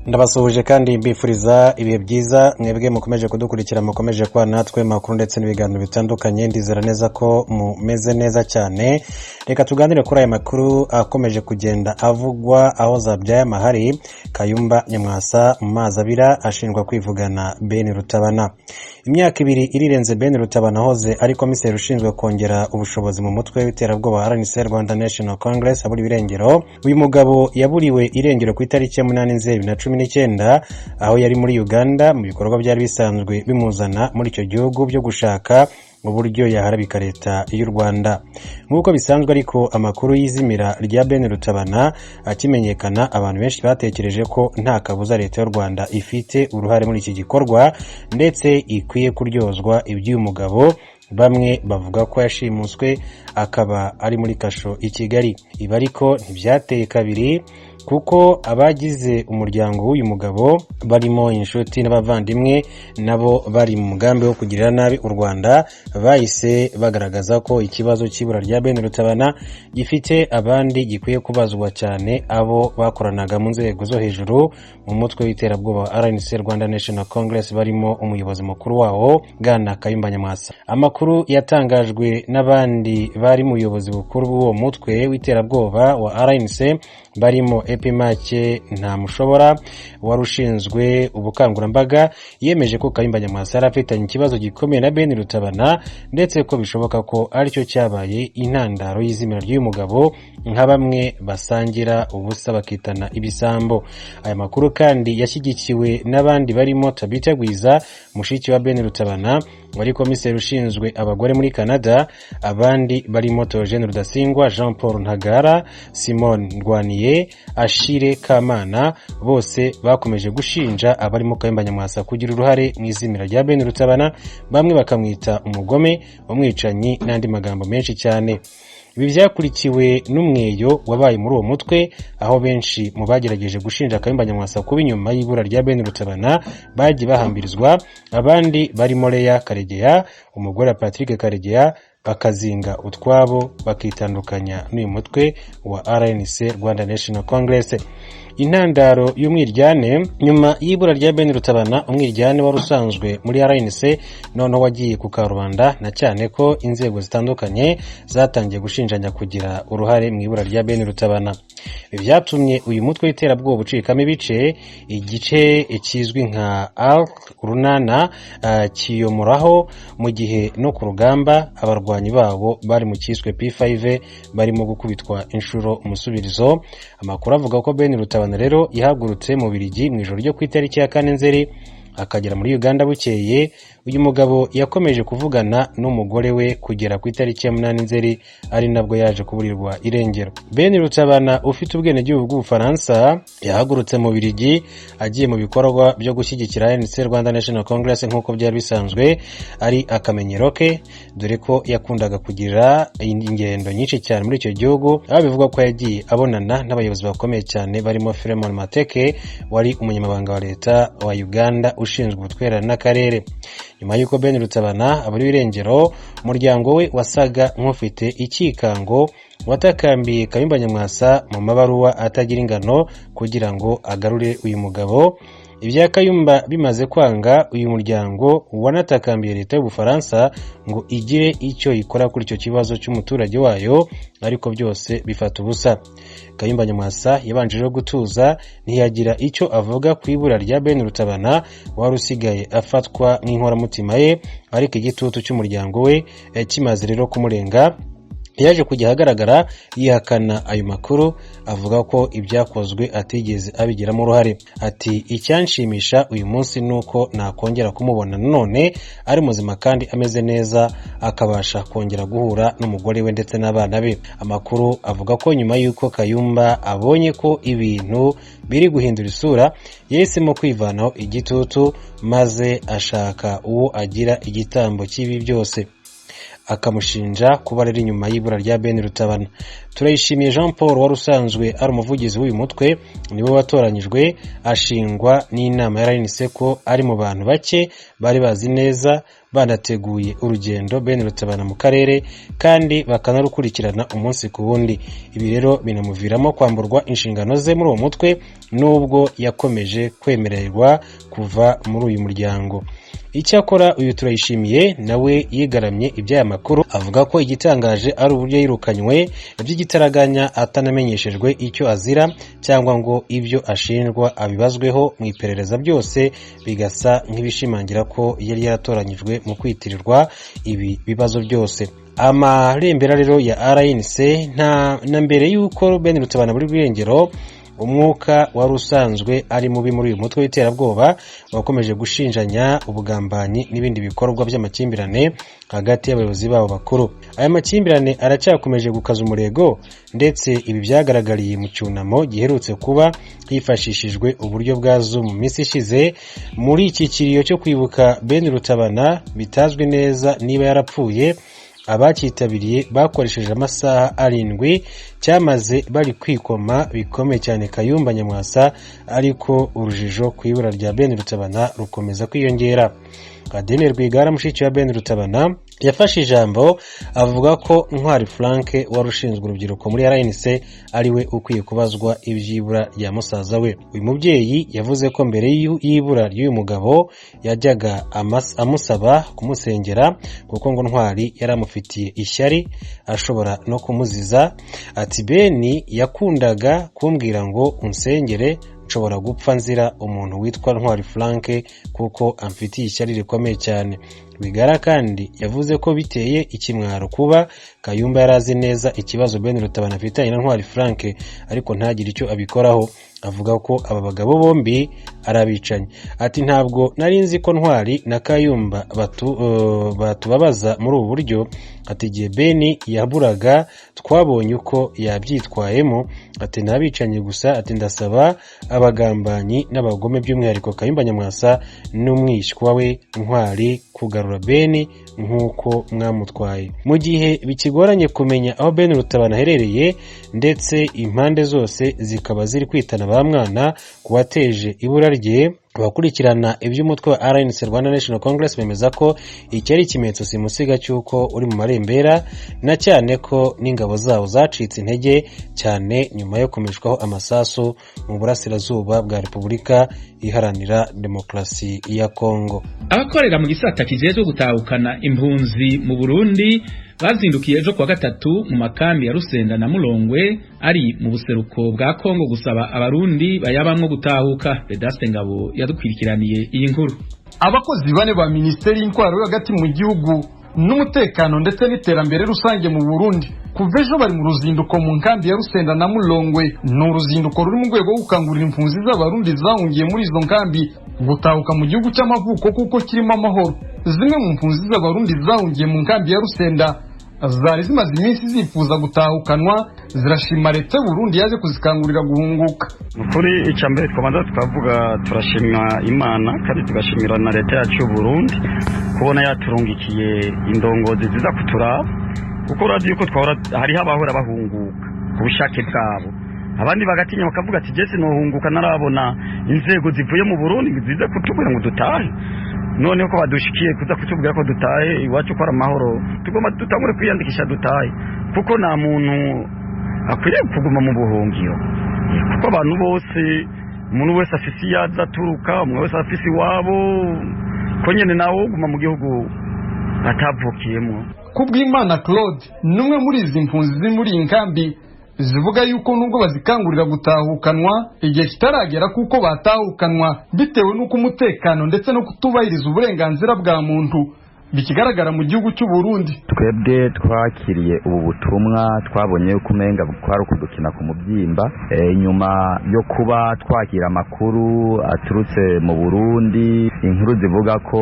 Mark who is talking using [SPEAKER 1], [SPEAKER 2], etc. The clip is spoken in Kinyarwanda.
[SPEAKER 1] Ndabasuhuje kandi mbifuriza ibihe byiza, mwebwe mukomeje kudukurikira, mukomeje kuba natwe makuru ndetse n'ibiganiro bitandukanye. Ndizera neza ko mumeze neza cyane. Reka tuganire kuri aya makuru akomeje kugenda avugwa aho zabyaye amahari. Kayumba Nyamwasa mu mazi abira, ashinjwa kwivugana Ben Rutabana. Imyaka 2 irirenze Ben Rutabana ahoze ari komiseri ushinzwe kongera ubushobozi mu mutwe w'iterabwoba RNC, Rwanda National Congress, aburiwe irengero. Uyu mugabo yaburiwe irengero ku itariki ya 8 Nzeri 2019, aho yari muri Uganda mu bikorwa byari bisanzwe bimuzana muri icyo gihugu byo gushaka uburyo yaharabika leta y'u Rwanda nk'uko bisanzwe. Ariko amakuru y'izimira rya Ben Rutabana akimenyekana, abantu benshi batekereje ko nta kabuza leta y'u Rwanda ifite uruhare muri iki gikorwa, ndetse ikwiye kuryozwa iby'uyu mugabo. Bamwe bavuga ko yashimuswe akaba ari muri kasho i Kigali. Ibi ariko ntibyateye kabiri, kuko abagize umuryango w'uyu mugabo, barimo inshuti n'abavandimwe, nabo bari mu mugambi wo kugirira nabi u Rwanda, bahise bagaragaza ko ikibazo cy'ibura rya Ben Rutabana gifite abandi gikwiye kubazwa, cyane abo bakoranaga mu nzego zo hejuru mu mutwe w'iterabwoba wa RNC, Rwanda National Congress, barimo umuyobozi mukuru wawo, Bwana Kayumba Nyamwasa. Amakuru yatangajwe n'abandi bari mu buyobozi bukuru bw'uwo mutwe w'iterabwoba wa RNC, barimo Epimaque Ntamushobora wari ushinzwe ubukangurambaga, yemeje ko Kayumba Nyamwasa yari afitanye ikibazo gikomeye na Ben Rutabana, ndetse ko bishoboka ko aricyo cyabaye intandaro y'izimira ry'uyu mugabo, nka bamwe basangira ubusa bakitana ibisambo. Aya makuru kandi yashyigikiwe n'abandi barimo Tabita Gwiza, mushiki wa Ben Rutabana wari komiseri ushinzwe abagore muri Canada, abandi barimo Theogene Rudasingwa, Jean Paul Ntagara, Simon Ndwaniye, Ashire Kamana. Bose bakomeje gushinja abarimo Kayumba Nyamwasa kugira uruhare mu izimira rya Ben Rutabana, bamwe bakamwita umugome, umwicanyi n'andi magambo menshi cyane. Ibi byakurikiwe n'umweyo wabaye muri uwo mutwe, aho benshi mu bagerageje gushinja Kayumba Nyamwasa kuba inyuma y'ibura rya Ben Rutabana bagiye bahambirizwa, abandi barimo Leya Karegeya, umugore wa Patrick Karegeya, bakazinga utwabo bakitandukanya n'uyu mutwe wa RNC, Rwanda National Congress. Intandaro y'umwiryane nyuma y'ibura rya Ben Rutabana: umwiryane wari usanzwe muri RNC noneho wagiye ku karubanda, na cyane ko inzego zitandukanye zatangiye gushinjanya kugira uruhare mu ibura rya Ben Rutabana. Ibi byatumye uyu mutwe w'iterabwoba ucikamo ibice. Igice kizwi nka ALC Urunana kiyomoraho, mu gihe no ku rugamba abarwanyi babo bari mu cyiswe P5 barimo gukubitwa inshuro umusubirizo. Amakuru avuga ko Ben Rutabana rero yahagurutse mu Birigi mu ijoro ryo ku itariki ya 4 Nzeri, akagera muri Uganda bukeye. Uyu mugabo yakomeje kuvugana n'umugore we kugera ku itariki ya 8 Nzeri, ari nabwo yaje kuburirwa irengero. Ben Rutabana, ufite ubwenegihugu bw'Ubufaransa, yahagurutse mu Birigi agiye mu bikorwa byo gushyigikira ANC, Rwanda National Congress, nk'uko byari bisanzwe ari akamenyero ke, dore ko yakundaga kugira ingendo nyinshi cyane muri icyo gihugu, aho bivugwa ko yagiye abonana n'abayobozi bakomeye cyane barimo Philemon Mateke, wari umunyamabanga wa leta wa Uganda ushinzwe ubutwererane n'akarere. Nyuma y'uko Ben Rutabana aburiwe irengero, umuryango we wasaga nk'ufite ikikango. Watakambiye Kayumba Nyamwasa mu mabaruwa atagira ingano kugira ngo agarure uyu mugabo. Ibya Kayumba bimaze kwanga, uyu muryango wanatakambiye leta y'Ubufaransa ngo igire icyo ikora kuri icyo kibazo cy'umuturage wayo, ariko byose bifata ubusa. Kayumba Nyamwasa yabanjijeho gutuza, ntiyagira icyo avuga ku ibura rya Ben Rutabana wari usigaye afatwa nk'inkoramutima ye. Ariko igitutu cy'umuryango we kimaze rero kumurenga, yaje kujya ahagaragara yihakana ayo makuru, avuga ko ibyakozwe atigeze abigiramo uruhare. Ati: "Icyanshimisha uyu munsi ni uko nakongera kumubona nanone ari muzima kandi ameze neza, akabasha kongera guhura n'umugore we ndetse n'abana be." Amakuru avuga ko nyuma y'uko Kayumba abonye ko ibintu biri guhindura isura, yahisemo kwivanaho igitutu, maze ashaka uwo agira igitambo cy'ibi byose. Akamushinja kuba rero inyuma y'ibura rya Ben Rutabana. Turayishimiye Jean Paul, wari usanzwe ari umuvugizi w'uyu mutwe, niwe watoranyijwe, ashingwa n'inama ya RNC ko ari mu bantu bake bari bazi neza, banateguye urugendo Ben Rutabana mu karere kandi bakanarukurikirana umunsi ku wundi. Ibi rero binamuviramo kwamburwa inshingano ze muri uwo mutwe, nubwo yakomeje kwemererwa kuva muri uyu muryango. Icyakora uyu Turayishimiye nawe yigaramye iby'aya makuru, avuga ko igitangaje ari uburyo yirukanywe by'igitaraganya atanamenyeshejwe icyo azira cyangwa ngo ibyo ashinjwa abibazweho mu iperereza, byose bigasa nk'ibishimangira ko yari yaratoranyijwe mu kwitirirwa ibi bibazo byose. Amarembera rero ya RNC nta na mbere y'uko Ben Rutabana buri rwirengero, umwuka wari usanzwe ari mubi muri uyu mutwe w'iterabwoba wakomeje gushinjanya ubugambanyi n'ibindi bikorwa by'amakimbirane hagati y'abayobozi babo bakuru. Aya makimbirane aracyakomeje gukaza umurego, ndetse ibi byagaragariye mu cyunamo giherutse kuba hifashishijwe uburyo bwa Zoom mu minsi ishize. Muri iki kiriyo cyo kwibuka Ben Rutabana bitazwi neza niba yarapfuye, abacyitabiriye bakoresheje amasaha 7 cyamaze bari kwikoma bikomeye cyane Kayumba Nyamwasa, ariko urujijo ku ibura rya Ben Rutabana rukomeza kwiyongera. Adeline Rwigara, mushiki wa Ben Rutabana, yafashe ijambo avuga ko Ntwari Frank wari ushinzwe urubyiruko muri RNC ari we ukwiye kubazwa iby'ibura rya musaza we. Uyu mubyeyi yavuze ko mbere y'ibura ry'uyu mugabo yajyaga amusaba kumusengera, kuko ngo Ntwari yari amufitiye ishyari ashobora no kumuziza. Ati: "Beni yakundaga kumbwira ngo unsengere, nshobora gupfa nzira umuntu witwa Ntwari Frank kuko amfitiye ishyari rikomeye cyane." Rwigara kandi yavuze ko biteye ikimwaro kuba Kayumba yari azi neza ikibazo Ben Rutabana afitanye na Ntwari Frank, ariko ntagire icyo abikoraho. Avuga ko aba bagabo bombi ari abicanyi. Ati: "Ntabwo nari nzi ko Ntwari na Kayumba batubabaza muri ubu buryo." Ati: "Igihe Beni yaburaga twabonye uko yabyitwayemo." Ati: "Ni abicanyi gusa." Ati: "Ndasaba abagambanyi n'abagome, by'umwihariko Kayumba Nyamwasa n'umwishywa we Ntwari, kugarura Beni nk'uko mwamutwaye." Mu gihe bikigoranye kumenya aho Ben Rutabana aherereye, ndetse impande zose zikaba ziri kwitana ba mwana ku wateje ibura rye, abakurikirana iby'umutwe wa RNC, Rwanda National Congress, bemeza ko iki ari ikimenyetso simusiga cy'uko uri mu marembera, na cyane ko n'ingabo zawo zacitse intege cyane nyuma yo kumishwaho amasasu mu burasirazuba bwa Repubulika Iharanira Demokarasi ya Kongo.
[SPEAKER 2] Abakorera mu gisata kijejwe gutahukana impunzi mu Burundi bazindukiye ejo kuwa gatatu mu makambi ya Rusenda na Mulongwe ari mu buseruko bwa Kongo gusaba Abarundi bayabamwo gutahuka. Vedaste Ngabo yadukwirikiraniye iyi nkuru.
[SPEAKER 3] Abakozi bane ba Minisiteri y'Intwaro yo hagati mu gihugu n'umutekano ndetse n'iterambere rusange mu Burundi kuva ejo bari mu ruzinduko mu nkambi ya Rusenda na Mulongwe. Ni uruzinduko ruri mu rwego rwo gukangurira impunzi z'Abarundi zahungiye muri izo nkambi gutahuka mu gihugu cy'amavuko kuko kirimo amahoro. Zimwe mu mpunzi z'Abarundi zahungiye mu nkambi ya Rusenda zari zimaze iminsi zifuza gutahukanwa zirashima Leta y'u Burundi yaje kuzikangurira guhunguka.
[SPEAKER 4] Kuri icya mbere twabanza tukavuga, turashima Imana kandi tugashimira na Leta yacu y'u Burundi kubona yaturungikiye indongozi ziza kuturaba, kuko urazi yuko twahora hariho abahora bahunguka ku bushake bwabo, abandi bagatinya bakavuga ati: "Jese nohunguka narabona inzego zivuye mu Burundi ziza kutubwira ngo dutahe?" Noneho ko badushikiye kuza kutubwira ko dutahe iwacu, ko ari amahoro, tugomba dutangure kwiyandikisha dutahe, kuko nta muntu akwiriye kuguma mu buhungiro, kuko abantu bose, umuntu wese afise iyo aza aturuka, umuntu wese afise iwabo, ko nyene nawe uguma mu gihugu atavukiyemo.
[SPEAKER 3] Kubwimana Claude ni umwe muri izi mpunzi ziri muri iyi nkambi, zivuga yuko nubwo bazikangurira gutahukanwa, igihe kitaragera kuko batahukanwa bitewe n'uko umutekano ndetse no kutubahiriza uburenganzira bwa muntu bikigaragara mu gihugu cy'u Burundi.
[SPEAKER 5] Twebwe twakiriye ubu butumwa twabonye yuko umenga kwari ukudukina ku mubyimba, nyuma yo kuba twakira amakuru aturutse mu Burundi, inkuru zivuga ko